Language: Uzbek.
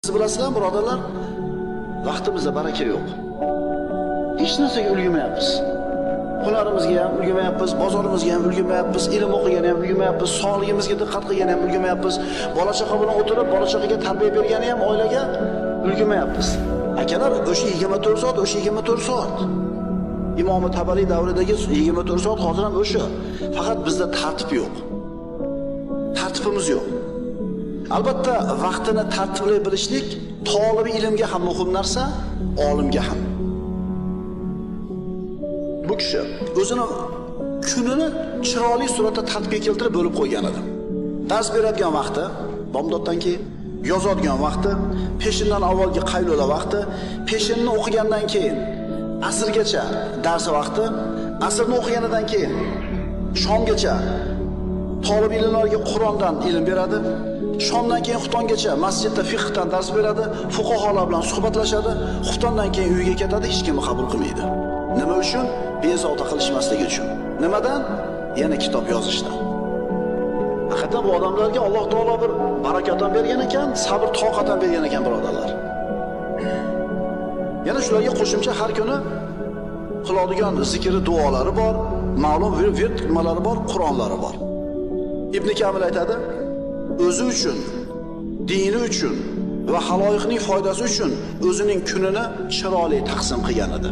Siz bilasizlarmi, birodarlar, vaqtimizda baraka yo'q. Hech narsaga ulgurmayapmiz. Hunarimizga ham ulgurmayapmiz, bozorimizga ham ulgurmayapmiz, ilm o'qigani ham ulgurmayapmiz, sog'ligimizga diqqat qilgani ham ulgurmayapmiz, bola chaqa bilan o'tirib, bola chaqaga tarbiya bergani ham oilaga ulgurmayapmiz. Akalar, o'sha 24 soat, o'sha 24 soat. Imom Tabariy davridagi 24 soat hozir ham o'sha. Faqat bizda tartib yo'q. Tartibimiz yo'q. Albatta, vaqtini tartiblay bilishlik tolibi ilmga ham muhim narsa, olimga ham. Bu kishi o'zini kunini chiroyli suratda tartibga keltirib bo'lib qo'ygan edi. Dars beradigan vaqti, bomdoddan keyin, yozadigan vaqti, peshindan avvalgi qaylula vaqti, peshinni o'qigandan keyin asrgacha darsi vaqti, asrni o'qiganidan keyin shomgacha tolib ilmlarga Qur'ondan ilm beradi. Shomdan keyin xuftongacha masjidda fiqhdan dars beradi, fuqaholar bilan suhbatlashadi, xuftondan keyin uyga ketadi, hech kimni qabul qilmaydi. Nima uchun? Bezovta qilishmasligi uchun. Nimadan? Yana kitob yozishdan. Haqiqatan bu odamlarga Alloh taolo bir barakat ham bergan ekan, sabr toqat ham bergan ekan, birodarlar. Yana shularga qo'shimcha har kuni qiladigan zikri duolari bor, ma'lum wird nimalari bor, Qur'onlari bor. Ibn Kamil aytadi, o'zi uchun, dini uchun va haloyiqning foydasi uchun o'zining kunini chiroyli taqsim qilgan edi.